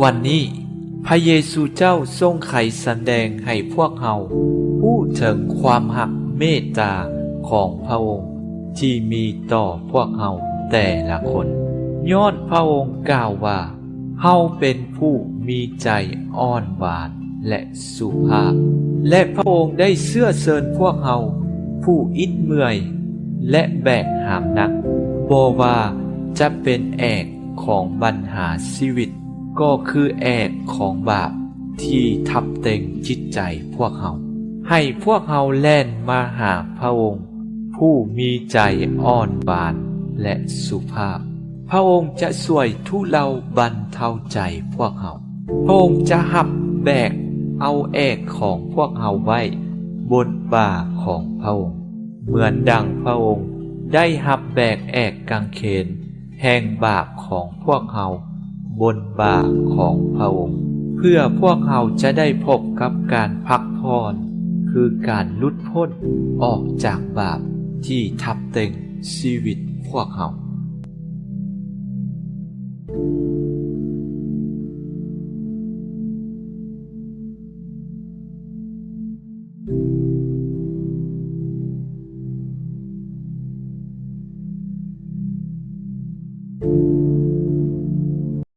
ວັນນີ້ ພະເຢຊູເຈົ້າຊົງໄຂສຳແດງໃຫ້ພວກເຮົາຮູ້ເຖິງຄວາມຮັກເມດຕາຂອງພະອົງທີ່ມີຕໍ່ພວກເຮົາແຕ່ລະຄົນ, ຍ້ອນພະອົງກ່າວວ່າ ເຮົາເປັນຜູ້ມີໃຈອ່ອນຫວານ ແລະ ສຸພາບ ແລະ ພະອົງໄດ້ເຊື້ອເຊີນພວກເຮົາຜູ້ອິດເມື່ອຍ ແລະ ແບກຫາມໜັກ, ບໍ່ວ່າຈະເປັນແອກຂອງບັນຫາຊີວິດ ກໍຄືແອກຂອງບາບທີ່ທັບເຕັງຈິດໃຈພວກເຮົາ, ໃຫ້ພວກເຮົາແລ່ນມາຫາພະອົງ ຜູ້ມີໃຈອ່ອນຫວານ ແລະ ສຸພາບ. ພະອົງຈະຊ່ວຍທຸເລົາບັນເທົາໃຈພວກເຮົາ. ພະອົງຈະຮັບແບກເອົາແອກຂອງພວກເຮົາໄວ້ບົນບ່າຂອງພະອົງ, ເໝືອນດັ່ງພະອົງໄດ້ຮັບແບກແອກກາງເຂນແຫ່ງບາບຂອງພວກເຮົາບົນບ່າຂອງພະອົງ, ເພື່ອພວກເຮົາຈະໄດ້ພົບກັບການພັກຜ່ອນ, ຄືການຫຼຸດພົ້ນອອກຈາກບາບທີ່ທັບເຕັງຊີວິດພວກເຮົາ.